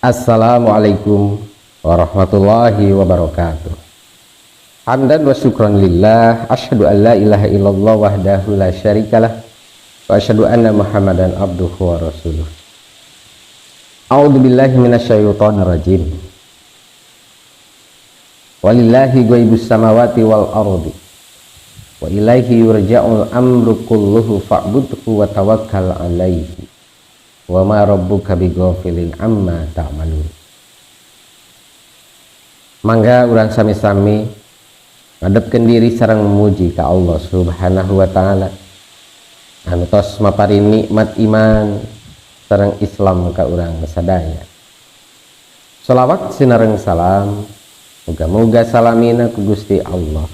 Assalamualaikum warahmatullahi wabarakatuh. Hamdan wa syukran lillah, asyhadu an la ilaha illallah wahdahu la syarikalah wa asyhadu anna Muhammadan abduhu wa rasuluh. A'udzu billahi minasyaitonir rajim. Walillahi ghaibus samawati wal ardi wa ilaihi yurja'ul amru kulluhu fa'budhu wa tawakkal alaihi wa ma rabbuka bighafilin amma ta'malun. Mangga urang sami-sami ngadepkeun diri sareng memuji ka Allah Subhanahu wa taala anu tos maparin nikmat iman sareng Islam ka urang sadaya. Shalawat sinareng salam muga-muga salamina ku Gusti Allah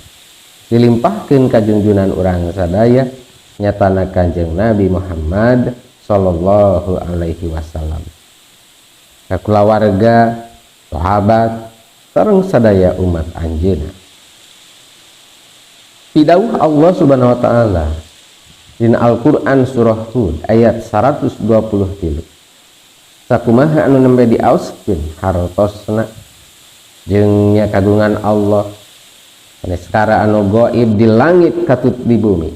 dilimpahkeun ka junjunan urang sadaya nyatana Kanjeng Nabi Muhammad sallallahu alaihi wasallam, ka kulawarga, sahabat sareng sadaya umat anjeunna. Pidawuh Allah Subhanahu wa taala dina Al-Qur'an surah Hud ayat 123. Sakumaha anu nembe diaoskeun hartosna jeung nya kagungan Allah sanes kara anu gaib di langit katut di bumi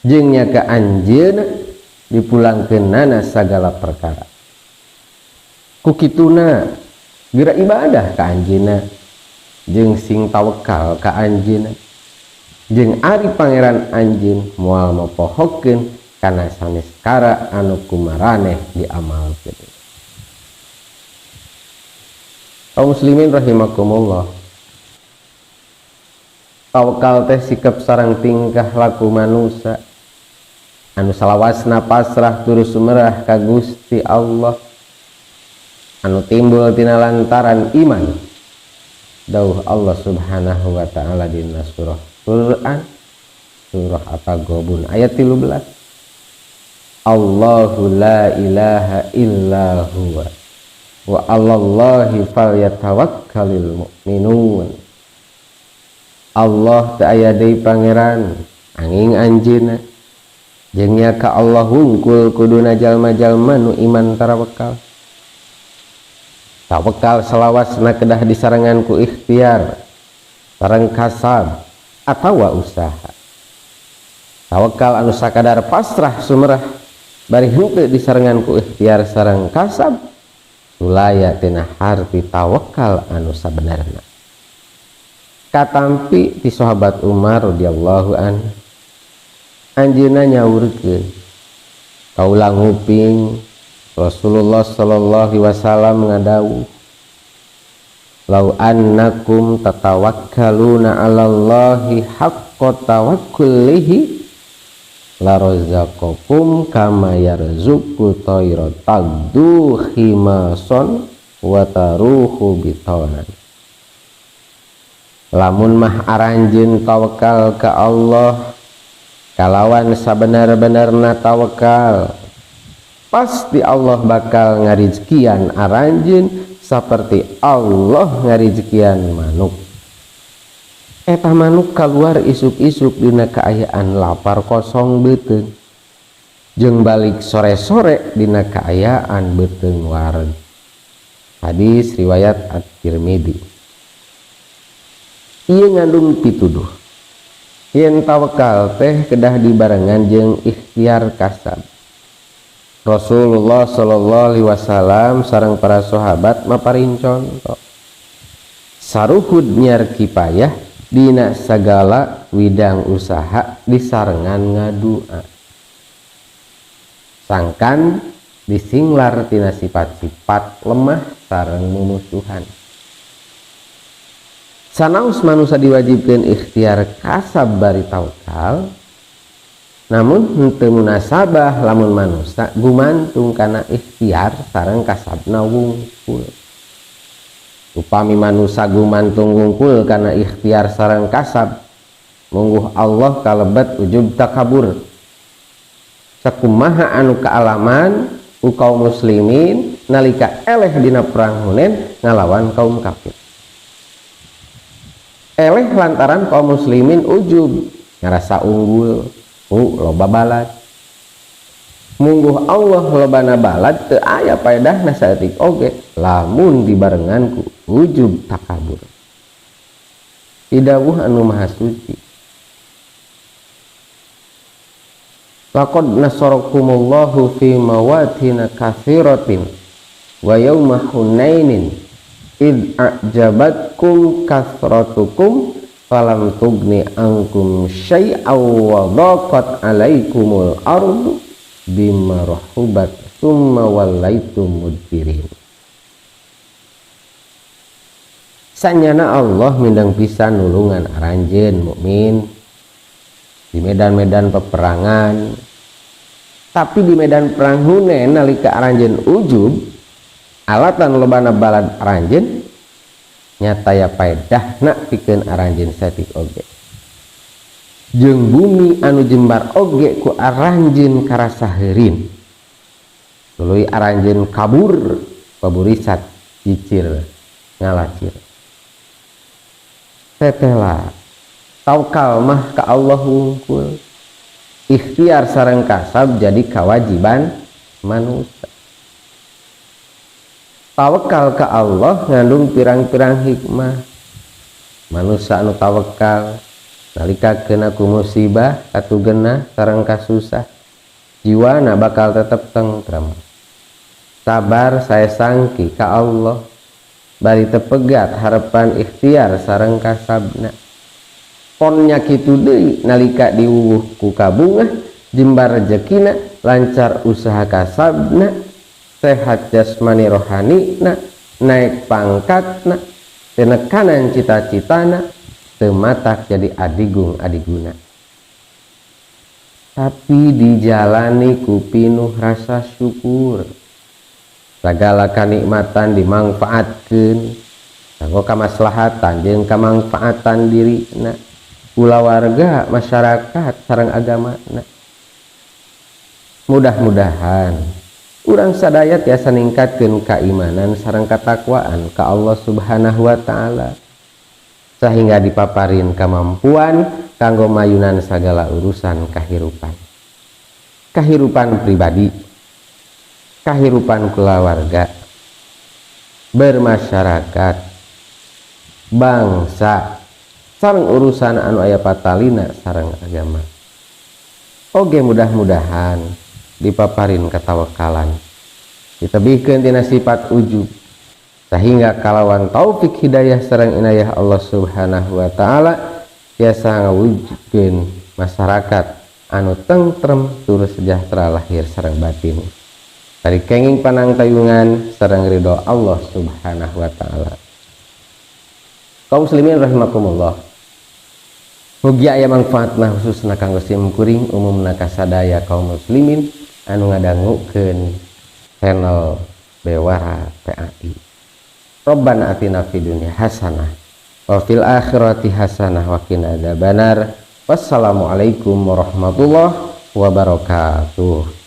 jeung nya ka anjeunna dipulangkeunana sagala perkara. Ku kituna geura ibadah ka anjeunna jeung sing tawakal ka anjeunna jeung ari pangeran anjeun moal mopohokeun kana sanes kara anu kumaraneh diamalkeun. Kaum muslimin rahimakumullah, tawakal teh sikap sareng tingkah laku manusia anu salawasna pasrah terus sumerah ka Gusti Allah anu timbul tina lantaran iman. Dawuh Allah Subhanahu wa taala dina surah Quran surah At-Taghabun ayat 13. Allahu la ilaha illa huwa wa 'alallahi falyatawakkalul mu'minun. Allah teu aya deui pangeran angin anjeunna jeung nya ka Allah hungkul kuduna jalma-jalma nu iman tarawakal. Tawakal salawasna kedah disarengan ku ikhtiar sareng kasab atawa usaha. Tawakal anu sakadar pasrah sumerah bari henteu disarengan ku ikhtiar sareng kasab sulaya tina harti tawakal anu sabenarna. Katampi ti sahabat Umar radhiyallahu anhu, anjeunna nyaurkeun, kaula nguping Rasulullah sallallahu alaihi wasallam ngadawuh, lau annakum tatawakkaluna 'alallahi haqqa tawakkulihi la razaqakum kama yarzuqu tayra tagdu khimason wa taruhu bitanan. Lamun mah aranjeun tawakal ka Allah kalawan sabenar-benarna tawakal, pasti Allah bakal ngarizkian aranjeun seperti Allah ngarizkian manuk. Eta manuk keluar isuk-isuk dina kaayaan lapar kosong beuteung jeung balik sore-sore dina kaayaan beuteung wareg. Hadis riwayat At-Tirmidzi. Ieu ngandung pituduh yen tawakal teh kedah dibarengan jeung ikhtiar kasab. Rasulullah sallallahu alaihi wasallam sareng para sahabat maparin contoh saruhud nyar kipayah dina sagala widang usaha disarengan ngadua, sangkan disinglar tina sifat-sifat lemah sareng mumusuhan. Sanaos manusia diwajibkeun ikhtiar kasab bari tawakal, namun henteu munasabah lamun manusia gumantung kana ikhtiar sareng kasabna wungkul. Upami manusia gumantung wungkul kana ikhtiar sareng kasab, mungguh Allah kalebet ujub takabur. Sakumaha anu kaalaman ku kaum muslimin nalika eleh dina perang Hunain ngalawan kaum kafir. Eleh lantaran kaum muslimin ujub ngarasa unggul, loba balad. Mungguh Allah lobana balad teu aya paedahna saeutik oge lamun dibarengan ku ujub takabur. Didawuh anu maha suci, laqad nasarakumullahu fi mawatina katsiratin wa yauma hunainin id a'jabatkum kasratukum falam tugni ankum syai'aw wa daqat alaikumul ardu bima rahubat tsumma wallaitum mudbirin. Sanyana Allah mindang pisan nulungan aranjeun mukmin di medan-medan peperangan, tapi di medan perang Hunain nalika aranjeun ujub alatan lobana balad aranjeun nyata ya paedahna pikeun aranjeun saeutik oge. Jeung bumi anu jembar oge ku aranjeun karasa heurin, tuluy aranjeun kabur paburisat cicir ngalacir. Tetela tawakal mah ka Allah wungkul, ikhtiar sareng kasab jadi kewajiban manusia. Tawakal ka Allah ngandung pirang-pirang hikmah. Manusia anu tawakal nalika kena ku musibah katugenah sareng kasusah, jiwana bakal tetep tentrem. Sabar saya sangki ka Allah, bari tepegat harapan ikhtiar sareng kasabna. Ponnya kitu deui nalika diwuwuh ku kabungah, jembar rejekina, lancar usaha kasabna, sehat jasmani rohanina, naik pangkatna, tenekanan cita-citana, teu matak jadi adigung adiguna. Tapi dijalani ku pinuh rasa syukur, sagala kanikmatan dimangfaatkeun kanggo kamaslahatan jeung kamangfaatan dirina, kulawarga, masyarakat sareng agamana. Mudah-mudahan urang sadaya tiasa ningkatkeun keimanan sareng katakwaan ka Allah Subhanahu wa taala, sehingga dipaparin kemampuan kanggo mayunan sagala urusan kahirupan, kahirupan pribadi, kahirupan kulawarga, bermasyarakat, bangsa, sareng urusan anu aya patalina sareng agama. Oge mudah-mudahan dipaparin katawakalan, ditebihkeun tina sifat ujub, sehingga kalawan taufik hidayah sareng inayah Allah Subhanahu wa taala tiasa ngawujudkeun masyarakat anu tentrem tur sejahtera lahir sareng batin, tari kenging panangtayungan sareng ridho Allah Subhanahu wa taala. Kaum muslimin rahimakumullah, mugi aya mangfaatna khususna kanggo sim kuring, umumna kasadaya kaum muslimin anu ngadangukeun channel Bewara PAI. Rabbana atina fid dunya hasanah wa fil akhirati hasanah wa qina adzabannar. Wassalamualaikum warahmatullahi wabarakatuh.